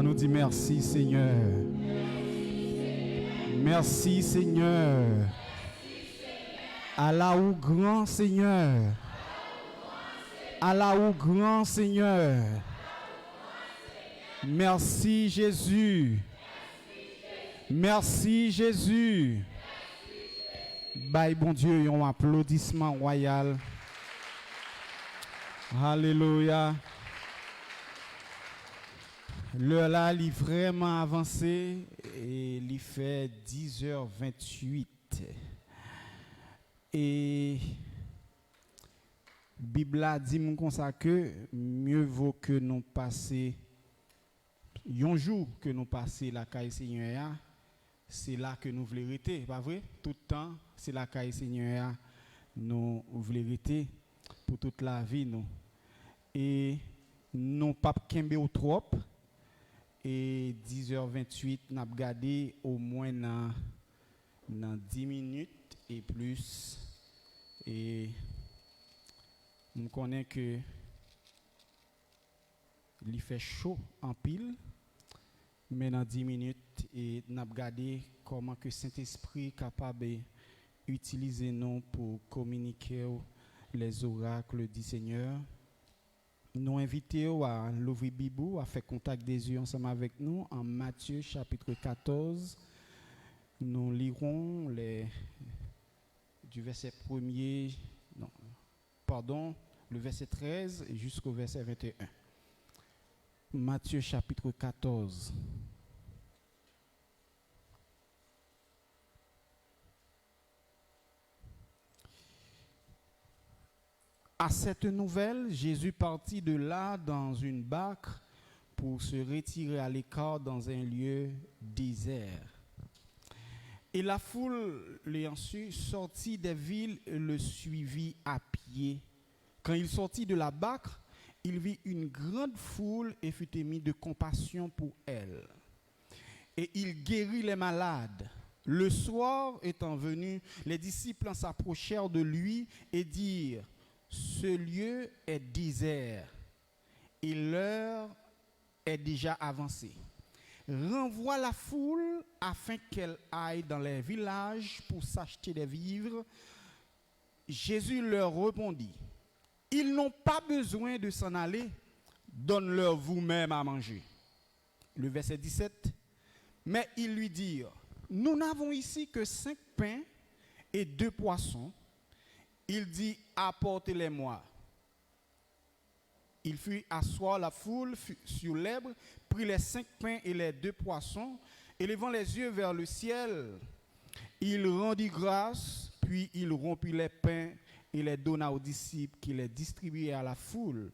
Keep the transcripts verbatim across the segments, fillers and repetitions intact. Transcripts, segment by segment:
Nou di mèsi, Senyè. Mèsi, Senyè. Ala ou gran, Senyè. Ala ou gran, Senyè. Mèsi, Jezi. Mèsi, Jezi. Bay Bondye yon aplodisman wayal. Alelouya. Lè la, li vrèman avanse e li fè dizè ventuit. E Bib la di m konsa ke mye vo ke nou pase yon jou ke nou pase lakay Senyè a, se la ke nou vle rete, pa vre? Tout tan, se lakay Senyè a nou vle rete pou tout lavi nou. E nou p ap kenbe w twòp. E dizè ventuit, n ap gade omwen nan, nan dis minit e plis. E m konnen ke li fè cho anpil, men nan dis minit, e n ap gade kòman ke Sentespri kapab, e, itilize nou pou kominike w les oracles du Seigneur. Nou envite w a louvri Bib ou, a fè kontak de zye ansanm avèk nou an Matye chapit katòz. Nous lirons les, du verset premier, non, pardon, le verset treize jusqu'au verset vingt et un. Matthieu chapitre quatorze. À cette nouvelle, Jésus partit de là dans une barque pour se retirer à l'écart dans un lieu désert. Et la foule, l'ayant su, sortit des villes et le suivit à pied. Quand il sortit de la barque, il vit une grande foule et fut ému de compassion pour elle. Et il guérit les malades. Le soir étant venu, les disciples s'approchèrent de lui et dirent : « Ce lieu est désert et l'heure est déjà avancée. Renvoie la foule afin qu'elle aille dans les villages pour s'acheter des vivres. » Jésus leur répondit : « Ils n'ont pas besoin de s'en aller, donne-leur vous-même à manger. » Le verset dix-sept. Mais ils lui dirent : « Nous n'avons ici que cinq pains et deux poissons. » Il dit : « Apportez-les-moi. » Il fit asseoir la foule sur l'herbe, prit les cinq pains et les deux poissons, et levant les yeux vers le ciel, il rendit grâce, puis il rompit les pains et les donna aux disciples, qui les distribuèrent à la foule.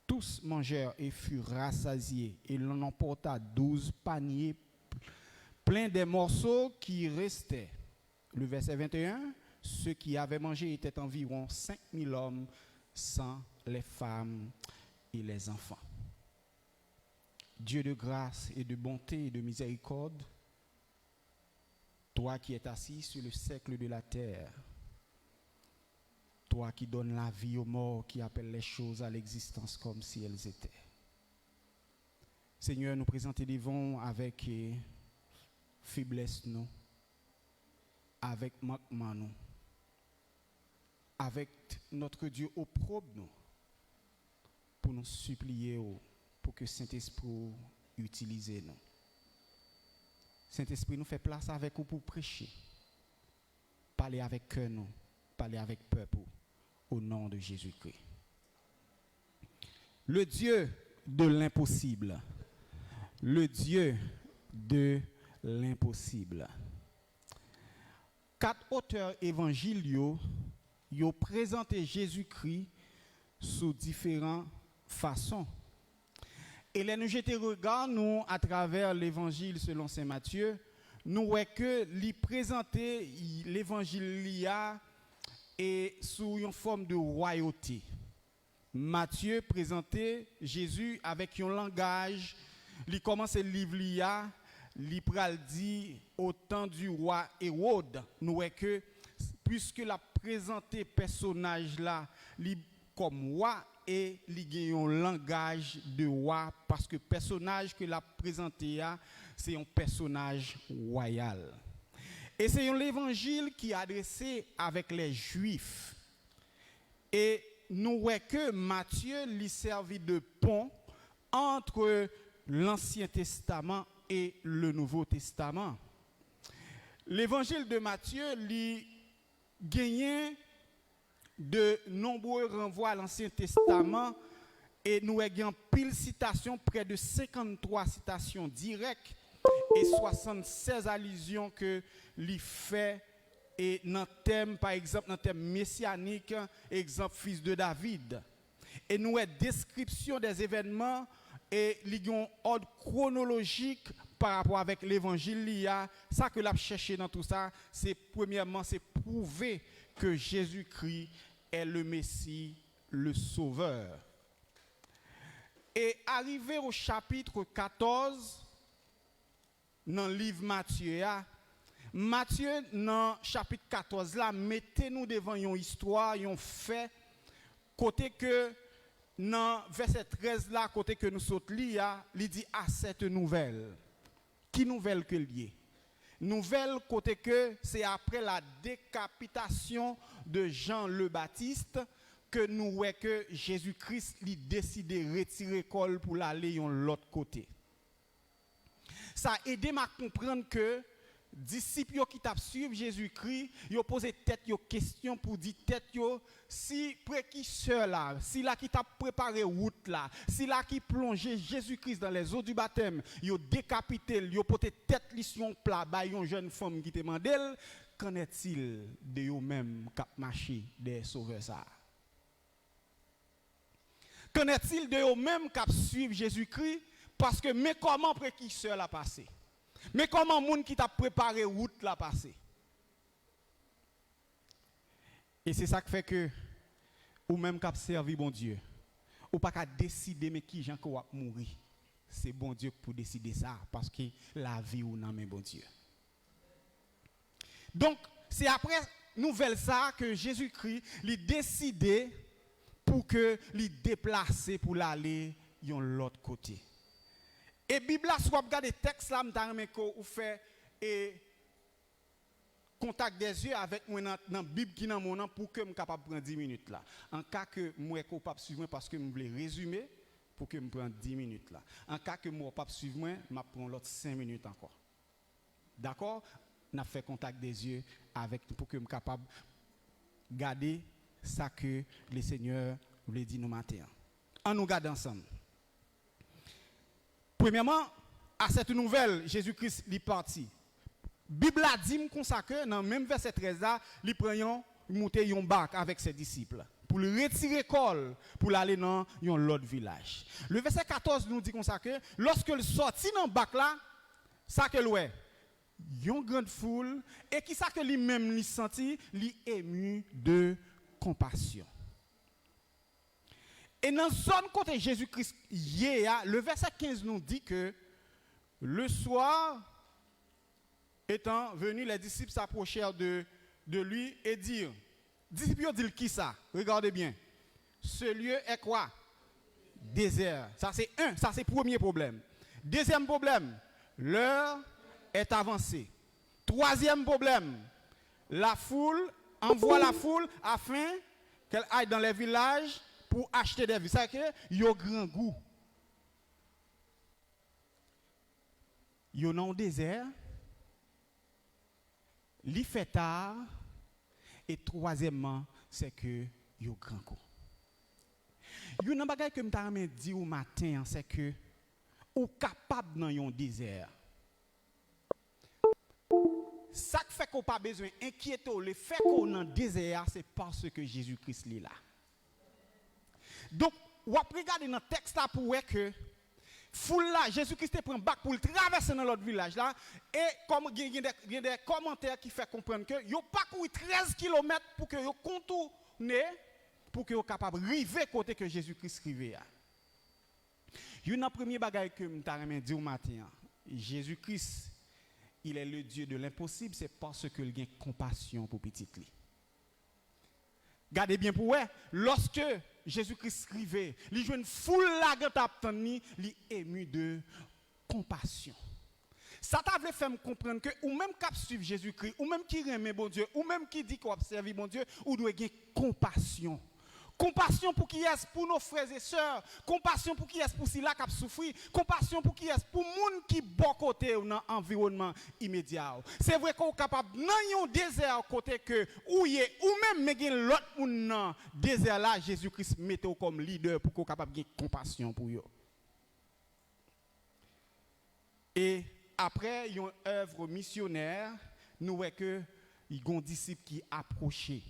Tous mangèrent et furent rassasiés, et l'on emporta douze paniers pleins des morceaux qui restaient. Le verset vingt et un, ceux qui avaient mangé étaient environ cinq mille hommes, sans les femmes et les enfants. Dieu de grâce et de bonté et de miséricorde, toi qui es assis sur le cercle de la terre, toi qui donnes la vie aux morts, qui appelles les choses à l'existence comme si elles étaient. Senyè, nou prezante devan w avèk, eh, feblès nou, avèk mankman nou, avèk, notre Dieu, opwob nou, pou nou sipliye w, pou ke Sentespri w itilize nou. Sentespri, nou fè plas avèk ou pou preche. Pale avèk kè nou, pale avèk pèp ou, au nom de Jésus-Christ. Le Dieu de l'impossible. Le Dieu de l'impossible. Kat otè evanjil yo, yo prezante Jezikri sou diferan fason. E lè nou jete rega nou atravè Levanjil selon Sen Matye, nou wè ke li prezante levanjil li a e sou yon fòm de wayote. Matye prezante Jezi avèk yon langaj, li kòmanse liv li a, li pral di, au temps du roi Hérode. Nou wè ke, piske l ap prezante pèsonaj la, li kòm wa e li gen yon langaj de wa, paske pèsonaj ke l ap prezante a, se yon pèsonaj wayal. E se yon levanjil ki adrese avèk lè Jwif. E nou wè ke Matye, li sèvi de pon entre l'Ancien Testament et le Nouveau Testament. Levanjil de Matye, li genyen de nombre ranvwa a Lansyen Testaman, e nou wè gen anpil sitasyon, prè de senkanntwa sitasyon dirèk e swasannsèz alizyon ke li fè, e nan tèm, pa egzanp, nan tèm mesyanik, egzanp, fils de David. E nou wè deskripsyon dè evènman, e li gen yon òd kwonolojik pa rapò avèk levanjil li a. Sa ke l ap chèche nan tou sa, se premyèman, se pwouve ke Jezikri est le Messie, le Sauveur. E arive au chapitre quatorze, nan liv Matye a, Matye nan chapit katòz la mete nou devan yon istwa, yon fè, kote ke nan vèsè trèz la, kote ke nou sot li a, li di, à cette nouvelle. Ki nouvèl ke l ye? Nouvèl kote ke se apre la décapitation de Jean le Baptiste ke nou wè ke Jezi Kris li deside retire kò l pou l ale yon lòt kote. Sa ede m a konprann ke disip yo ki t ap swiv Jezikri, yo poze tèt yo kesyon pou di tèt yo, si prekisè la, sila ki t ap prepare wout la, sila ki plonje Jezikri dans les eaux du baptême, yo dekapite l, yo pote tèt li sou yon pla bay yon jèn fanm ki te mande l, qu'en est-il de yo menm k ap mache dèyè Sovè sa a? Qu'en est-il de yo menm k ap swiv Jezikri? Paske men kòman prekisè la pase. Men kòman moun ki t ap prepare wout la pase. E se sa k fè ke ou menm k ap sèvi Bondye, ou pa ka deside men kijan ke w ap mouri. Se Bondye k pou deside sa, paske lavi w nan men Bondye. Donk, se apre nouvèl sa a ke Jezikri, li deside pou ke li deplase pou l ale yon lòt kote. E Bib la, si w ap gade tèks la, m ta renmen ke ou fè, e, kontak dè zye avèk mwen nan, nan Bib ki nan men w nan pou ke m kapab pran dis minit la. An ka ke m wè ke w p ap swiv mwen paske m vle rezime pou ke m pran dis minit la. An ka ke m wè w p ap swiv mwen, m ap pran yon lòt senk minit ankò. Dakò? N ap fè kontak dè zye avèk nou pou ke m kapab gade sa ke Lesenyè vle di nou maten an. Ann nou gade ansanm. Premyèman, à cette nouvelle, Jezi Kris li pati. Bib la di m konsa ke nan menm vèsè trèz la, li pran yon, li monte yon bak avèk se disip pou l retire kò l, pou l ale nan yon lòt vilaj. Le vèsè katòz nou di konsa ke lòske l sòti nan bak la, sa ke l wè, yon grann foul, e kisa ke li menm li santi? Li ému de compassion. E nan zòn kote Jezi Kris ye a, le vèsè kenz nou di ke, le soir étant venu, les disciples s'approchèrent de, de lui et dirent, disip yo di l kisa? Regardez bien. Ce lieu est quoi? Désert. Sa se en, sa se premye pwoblèm. Dezyèm pwoblèm, l'heure est avancée. Twazyèm pwoblèm, la foule, envoie la foule afin qu'elle aille dans les villages pour acheter des vivres. Sa ke yo grangou. Yo nan yon dezè, li fè ta, e twazyèmman, se ke yo grangou. Youn nan bagay ke m ta renmen di w maten an, se ke ou kapab nan yon dezè. Sa k fè ke w pa bezwen enkyete w, lefètke w nan dezè a, se paske Jezi Kris li la. Donk, w ap regade nan tèks la pou w wè ke foul la, Jezi Kris te pran bak pou l travèse nan lòt vilaj la, e kòm gen, gen de, gen de kòmantè ki fè konprann ke yo pakouri trèz kilomèt pou ke yo kontounen, pou ke yo kapab rive kote ke Jezi Kris rive a. Youn nan premye bagay ke m ta renmen di w maten an, Jezi Kris, il est le Dieu de l'impossible, se paske l gen konpasyon pou pitit li. Gade byen pou w wè, lòske Jezi Kris rive, li jwenn foul la gentan ap tann li, li emu de konpasyon. Sa ta vle fè m konprann ke ou menm k ap suiv Jezikri, ou menm ki renmen Bondye, ou menm ki di ke w ap sèvi Bondye, ou dwe gen konpasyon. Konpasyon pou kiyès? Pou nos frères et sœurs. Konpasyon pou kiyès? Pou sila k ap soufri. Konpasyon pou kiyès? Pou moun ki bò kote w nan anviwònman imedya w. Se vre ke w kapab nan yon dezè kote ke ou ye, ou menm, men gen lòt moun nan dezè la, Jezi Kris mete w kòm lidè pou ke w kapab gen konpasyon pou yo. E apre yon èv misyonè, nou wè ke gon disip ki apwoche.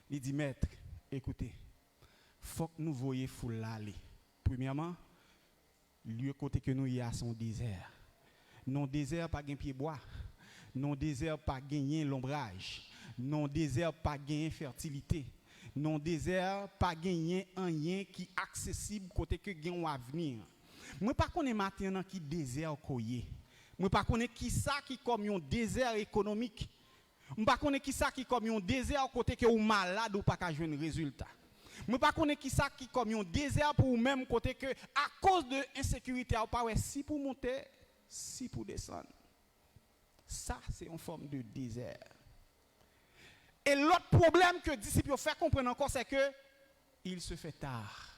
Li di, Mèt, ekoute, fòk nou voye foul la ale. Premyèman, lye kote ke nou ye a se yon dezè. Nan dezè pa gen pyebwa. Nan dezè pa genyen lonbraj. Nan dezè pa genyen fètilite. Nan dezè pa genyen anyen ki aksesib kote ke gen yon avni. Mwen pa konnen maten an nan ki dezè ke w ye. Mwen pa konnen kisa ki kòm yon dezè ekonomik. M pa konnen kisa ki kòm yon dezè kote ke ou malad, ou pa ka jwenn rezilta. Mwen pa konnen kisa ki kòm yon dezè pou ou menm kote ke akoz de ensekirite a ou pa wè si pou w monte, si pou w desann. Sa se yon fòm de dezè. E lòt pwoblèm ke disip yo fè konprann ankò, se ke il se fait tard.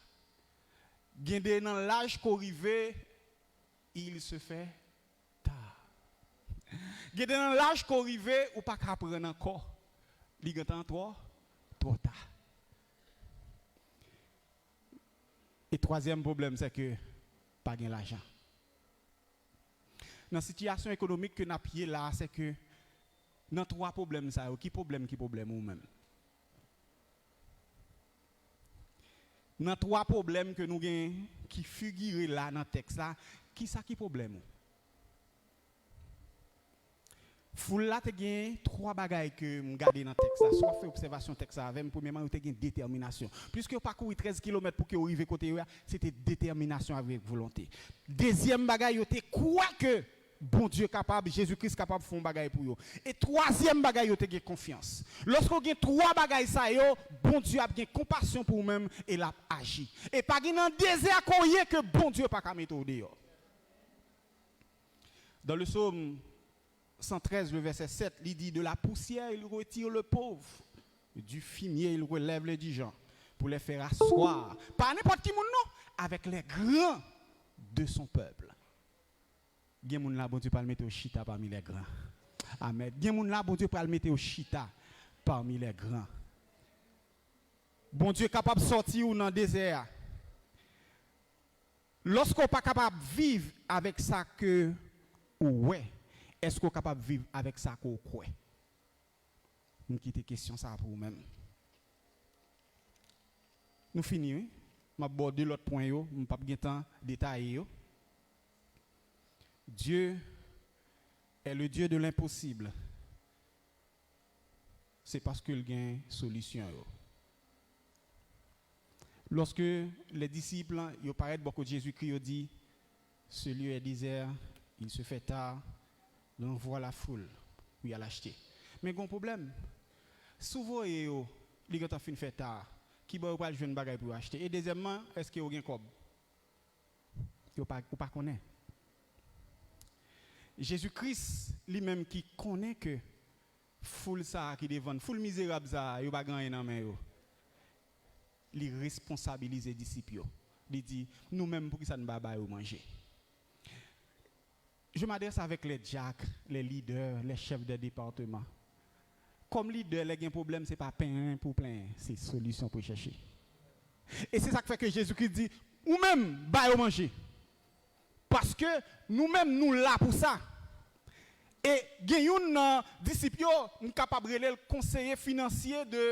Gen de nan laj ke w rive, il se fait tard. Gen de nan laj ke w rive, ou pa ka pran ankò. Li gentan twò, twò ta. E twazyèm pwoblèm, se ke pa gen lajan. Nan sitiyasyon ekonomik ke n ap ye la, se ke nan twa pwoblèm sa yo, ki pwoblèm ki pwoblèm ou menm? Nan twa pwoblèm ke nou gen ki figire la nan tèks la, kisa ki pwoblèm ou? Foul la te gen twa bagay ke m gade nan tèks la. Si w ap fè obsèvasyon tèks la avè m, premyèman, yo te gen detèminasyon. Pliske yo pakouri trèz kilomèt pou ke yo rive kote yo a, se te detèminasyon avèk volonte. Dezyèm bagay, yo te kwè ke Bondye kapab, Jezi Kris kapab fè yon bagay pou yo. E twazyèm bagay, yo te gen konfyans. Lòske w gen twa bagay sa yo, Bondye ap gen konpasyon pou ou menm e l ap aji. E pa gen nan dezè ke w ye ke Bondye pa ka mete w deyò. Dans le psaume cent treize, le verset sept, li di, de la poussière, il retire le pauvre. Du fumier, il relève les indigents pour les faire asseoir. Pa nenpòt ki moun, non, avec les grands de son peuple. Gen moun la, Bondye pral mete yo chita pami lè gran. Amèn. Gen moun la, Bondye pral mete yo chita pami lè gran. Bondye kapab sòti ou nan dezè a. Lòske w pa kapab viv avèk sa ke ou wè, èske w kapab viv avèk sa ke w kwè? M kite kesyon sa a pou ou menm. Nou fini, wi. M ap ba w de lòt pwen yo, m p ap gen tan detaye yo. Dieu est le Dieu de l'impossible. Se paske l gen solisyon yo. Lòske lè disip yo parèt bò kote Jezikri, yo di, ce lieu est désert, il se fait tard, on voit la foule pou y al achte. Men gen yon pwoblèm. Si w voye yo, li gentan fin fè ta, kibò yo pral jwenn bagay pou yo achte? E dezyèmman, èske yo gen kòb? Yo pa, ou pa konnen. Jezi Kris, li menm ki konnen ke foul sa a ki devan l, foul mizerab sa a, yo pa gen anyen nan men yo. Li responsabilize disip yo. Li di, nou menm, poukisa n pa ba yo manje? Je m'adresse avec les diacres, les leaders, les chefs de département. Kòm lidè, lè gen pwoblèm, se pa plenyen pou plenyen, se solisyon pou chèche. E se sa k fè ke Jezi Kris di, ou menm, ba yo manje. Paske nou menm, nou la pou sa. E gen youn nan disip yo, m kapab rele l konseye finansye de,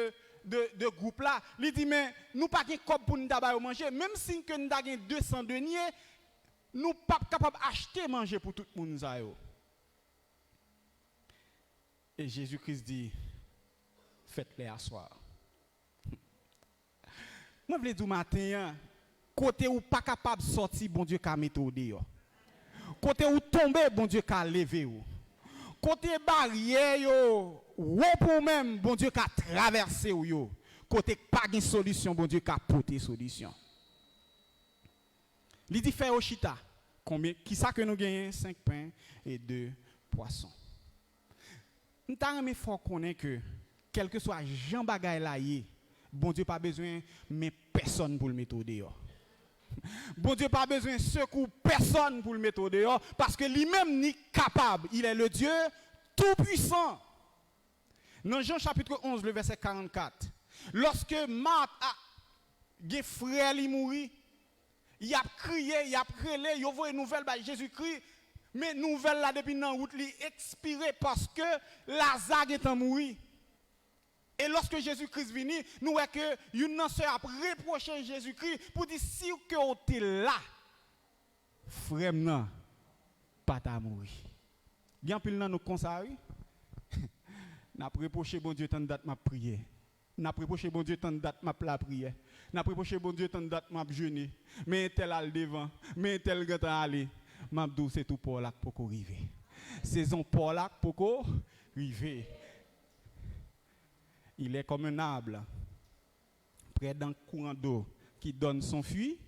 de, de gwoup la. Li di, men nou pa gen kòb pou n ta ba yo manje. Menm si ke n ta gen de san denye, nou p ap kapab achte manje pou tout moun sa yo. E Jezi Kris di, faites-les asseoir. Mwen vle di w maten an, kote ou pa kapab sòti, Bondye ka mete w deyò. Kote ou tonbe, Bondye ka leve w. Kote baryè yo wo pou ou menm, Bondye ka travèse w yo. Kote k pa gen solisyon, Bondye ka pote solisyon. Li di, fè yo chita. Konbyen, kisa ke nou genyen? Senk pen e de pwason. M ta renmen fè w konnen ke, kèlkeswa jan bagay la ye, Bondye pa bezwen men pèsonn pou l mete w deyò. Bondye pa bezwen sekou pèsonn pou l mete w deyò, paske li menm li kapab. Il est le Dieu tout-puissant. Nan Jan chapit onz, le vèsè karannkat, lòske Mat a, gen frè li mouri, y ap kriye, y ap rele, yo voye nouvèl bay Jezikri, men nouvèl la depi nan wout li ekspire paske Laza gentan mouri. E lòske Jezikri vini, nou wè ke youn nan sè ap repwoche Jezikri pou di, si ke w te la, frè m nan pa ta mouri. Gen anpil nan nou konsa, wi. N ap repwoche Bondye tann dat m ap priye. N ap repwoche Bondye tann dat m ap lapriyè. N ap repwoche Bondye tann dat m ap jene. Men entèl al devan, men entèl gentan ale. M ap di w, se tou pa w la k poko rive. Sezon pa w la k poko rive. Il est comme un arbre près d'un courant d'eau qui donne son fruit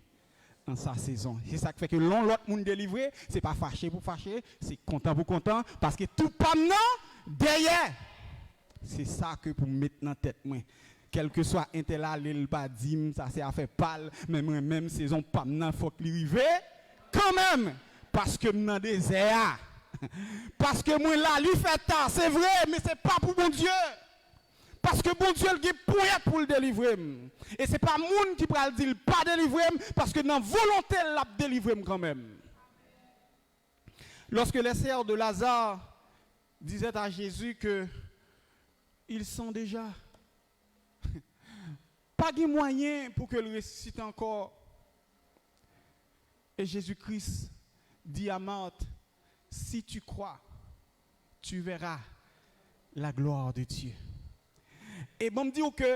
en sa saison. Se sa k fè ke lè yon lòt moun delivre, se pa fache pou fache, se kontan pou kontan, paske tout pa m nan dèyè. Se sa ke pou m met nan tèt mwen. Kèlkeswa entèl ale, l pa di m, sa se afè pa l, men mwen menm, sezon pa m nan, fòk li rive kanmenm, paske m nan dezè a. Paske mwen la, li fè ta, se vre, men se pa pou Bondye. Paske Bondye l gen ponyèt pou l delivre m. E se pa moun ki pral di l pa delivre m, paske nan volonte l, l ap delivre m kanmenm. Lorsque les sœurs de Lazare disaient à Jésus que ils sont déjà, pa gen mwayen pou ke l resisite ankò. Et Jésus-Christ dit à Marthe, si tu crois, tu verras la gloire de Dieu. E ban m di w ke,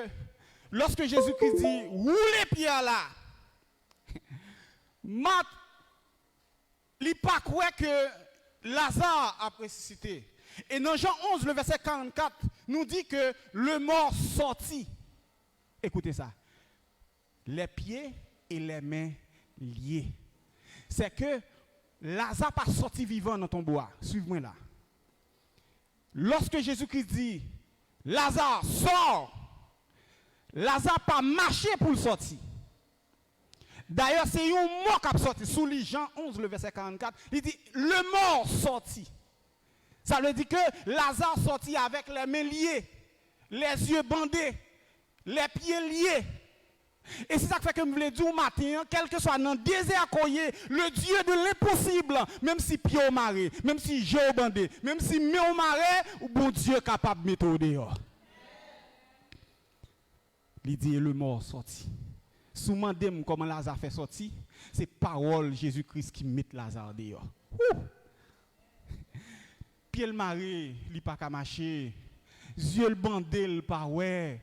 lòske Jezikri di, woule pyè la, Mat, li pa kwè ke Laza ap resisite. E nan Jan onz, le vèsè karannkat, nou di ke le mò sòti. Ekoute sa. Les pieds et les mains liés. C'est que Laza pa sòti vivan nan tonbo a. Swiv mwen la. Lòske Jezikri di, Laza, sò! Laza pa mache pou l sòti. Dayè, se yon mò k ap sòti sou li. Jan onz, le vèsè karannkat, li di, le mò sòti. Sa vle di ke Laza sòti avèk les mains liées, les yeux bandés, les pieds liés. E se sa k fè ke m vle di w maten an, kèlkeswa nan dezè ke w ye, le Dieu de l'impossible, menm si pye w mare, menm si je w bande, menm si men w mare, Bondye kapab mete w deyò. Li di, e le mò sòti. Si w mande m kòman Laza fè sòti, se pawòl Jezikri ki met Laza deyò. Wouh! Pye l mare, li pa ka mache. Zye l bande, l pa wè.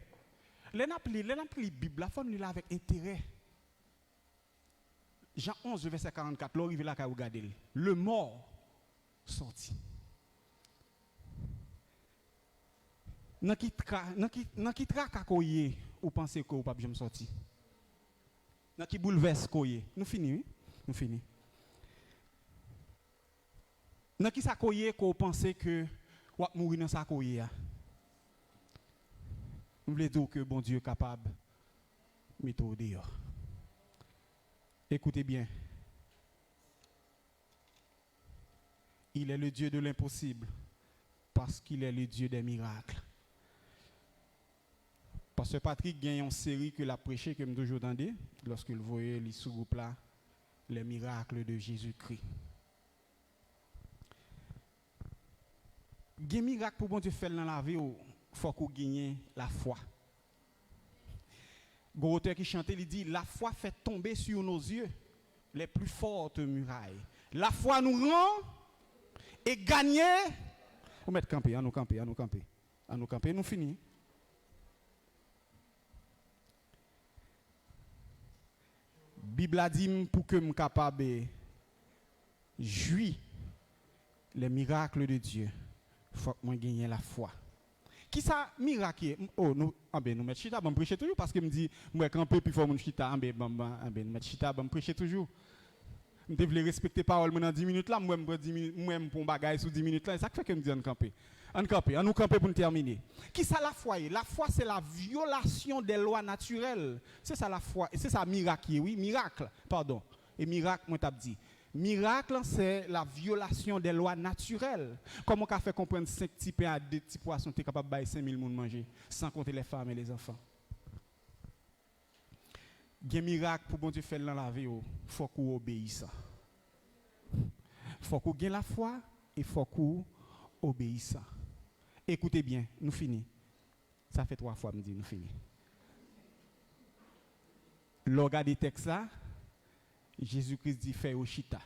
Lè n ap li, lè n ap li Bib la, fò n li l avèk enterè. Jan onz, vèsè karannkat, lè w rive lakay ou gade l. Le mò sòti. Nan ki tra, nan ki, nan ki traka ke w ye, ou panse ke w p ap janm sòti? Nan ki boulvès ke w ye? Nou fini, wi. Nou fini. Nan kisa ke w ye ke w panse ke w ap mouri nan sa ke w ye a? M vle di w ke Bondye kapab mete w deyò. Écoutez bien. Il est le Dieu de l'impossible parce qu'il est le Dieu des miracles. Pastè Patrick gen yon seri ke l ap preche ke m toujou tande lòske l voye li sou gwoup la, Les miracles de Jésus-Christ. Gen mirak pou Bondye fè l nan lavi w, fòk ou genyen lafwa. Gon otè ki chante, li di, la foi fait tomber sur nos yeux les plus fortes murailles. La foi nous rend et gagner. Ou mèt kanpe, an nou kanpe, an nou kanpe. An nou kanpe, nou fini. Bib la di m pou ke m kapab, eh, jwi les miracles de Dieu, fòk mwen genyen lafwa. Kisa mirak ye? M- Oh, nou, anben, nou mèt chita, ban m preche toujou, paske m di, m wè kanpe pi fò moun chita, anben, ban m, ban- anben, nou mèt chita, ban m preche toujou. M te vle respekte pawòl mwen nan dis minit la, m wè m pran dis minit, m wè m pran yon bagay sou dis minit la, e sa k fè ke m di ann kanpe. Ann kanpe, ann nou kanpe pou n tèmine. Kisa lafwa ye? Lafwa, se la violation des lois naturelles. Se sa lafwa, se sa mirak ye, wi, mirak, padon. E mirak, mwen t ap di. Mirak, se la violation des lois naturelles. Kòman w ka fè konprann senk ti pen a de ti pwason te kapab bay senk mil moun manje, san konte les femmes et les enfants? Gen mirak pou Bondye fè l nan lavi w, fòk ou obeyisan. Fòk ou gen lafwa e fòk ou obeyisan. Ekoute byen, nou fini. Sa fè twa fwa m di nou fini. Lè w gade tèks la, Jezi Kris di, "Fè yo chita."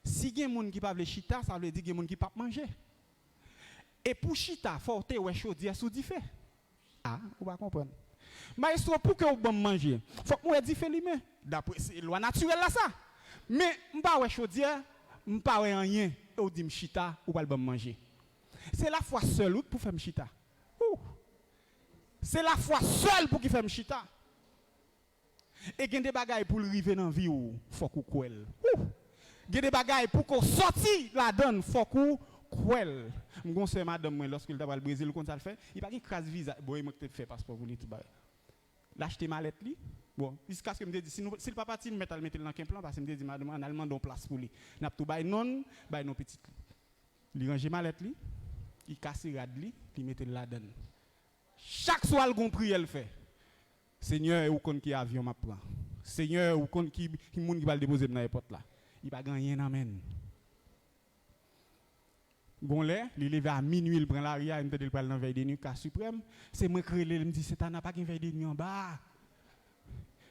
Si gen moun ki pa vle chita, sa vle di gen moun ki p ap manje. E pou chita, fò w te wè chodyè sou dife. A, ou pa konprann. Mayestwo, pou ke w ban m manje, fòk m wè dife limen. Dapre se lwa natirèl la sa. Men, m pa wè chodyè, m pa wè anyen, e w di m chita, ou pral ban m manje. Se lafwa sèl, wi, k pou fè m chita. Ou. Se lafwa sèl pou ki fè m chita. E gen de bagay pou l rive nan vi w, fòk ou kwè l. Ou. Gen de bagay pou ke w sòti ladan l, fòk ou kwè l. M gon sè madanm mwen, lòske l ta pral Brezil, ou konn sa l fè? Li pa gen kras viza. Bon, e mwen ki te fè paspò pou li, tout bagay. L achte malèt li. Bon, jiskaske m te di, si nou, si l pa pati, m mèt al mete l nan kenp lan, paske m te di madanm mwen, ann al mande yon plas pou li. N ap tou bay non l, bay non pitit li. Li ranje malèt li, li kase rad li, li mete l ladan l. Chak swa l gon priyè l fè. Senyè, ou konn ki avyon m ap pran. Senyè, ou konn ki, ki moun ki pral depoze m nan èpòt la. Li pa gen anyen nan men l. Gon lè, li leve a minui, li pran lari a, e m tande l pral nan vèy de nwi, ka siprèm. Se mwen k rele l, m di, Setana, pa gen vèy de nwi anba a.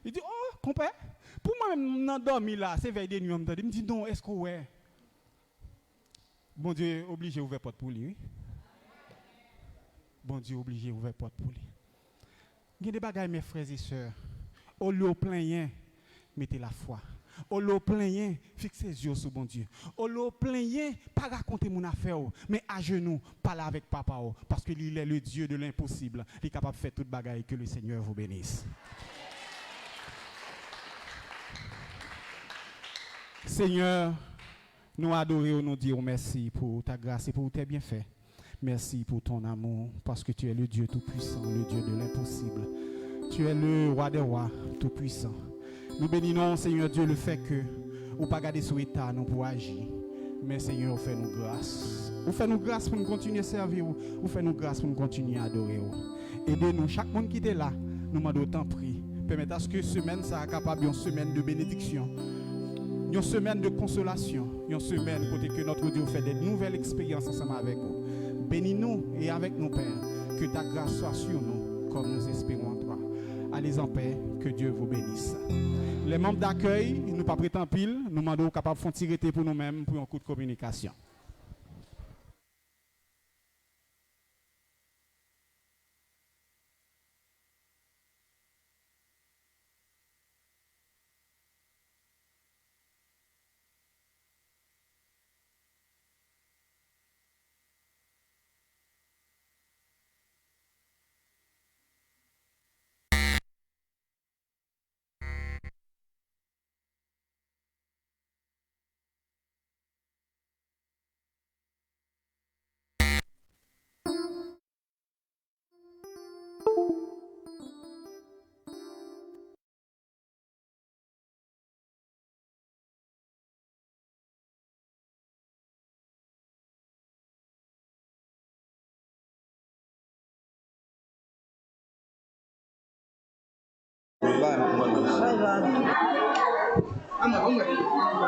Li di, "Oh, konpè, pou mwen menm nan dòmi la, se vèy de nwi an m tande." M di, "Non, èske w wè?" Bondye oblije ouvè pòt pou li, wi. Bondye oblije ouvè pòt pou li. Gen de bagay, mes frères et sœurs, olye w plenyen, mete lafwa. Olye w plenyen, fikse zye w sou Bondye. Olye w plenyen, pa rakonte moun afè w, men ajenou, pale avèk Papa w, paske li, il est le Dieu de l'impossible. Li kapab fè tout bagay. Que le Seigneur vous bénisse. Seigneur, nous adorons, nous disons merci pour ta grâce et pour tes bienfaits. Merci pour ton amour, parce que tu es le Dieu tout-puissant, le Dieu de l'impossible. Tu es le roi des rois, tout-puissant. Nou beni non w, Senyè Dye, lefètke ou pa gade sou eta nou pou aji. Men, Senyè, ou fè nou gras. Ou fè nou gras pou nou kontinye sèvi w. Ou fè nou gras pou nou kontinye adore w. Ede nou, chak moun ki te la, nou mande w tanpri, pèmèt aske semèn sa a kapab yon semèn de benediksyon, yon semèn de konsolasyon, yon semèn kote ke Notre Dieu fè de nouvèl eksperyans ansanm avèk ou. Bénis-nous et avec nous, Père. Que ta grâce soit sur nous, comme nous espérons en toi. Allez en paix, que Dieu vous bénisse. Les membres d'accueil, nou p ap ret anpil, nou mande w kapab fè yon ti rete pou nou menm pou yon kout kominikasyon.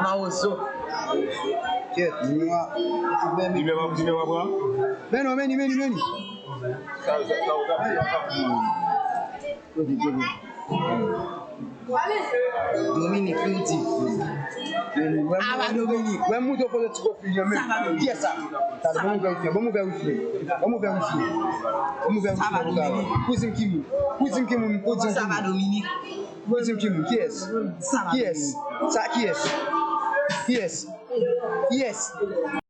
Mawozo. Kèt, mwa. Li menm, li menm ap pran? Men non, men li, men li, men li. Sa, sa, sa, ou ka, ou ka. Dominique, li di. Ava Dominique. Wè, m montre w kote ti konfizyon menm. Kiyès sa? Talè, bon, m ouvè wifi, bon, m ouvè wifi. Bon, m ouvè wifi. Bon, m ouvè wifi pou sa. Pou di m ki moun. Pou di m ki moun, pou di m ki moun. Pou di m ki moun. Kiyès? Kiyès? Sa kiyès? Kiyès? Kiyès?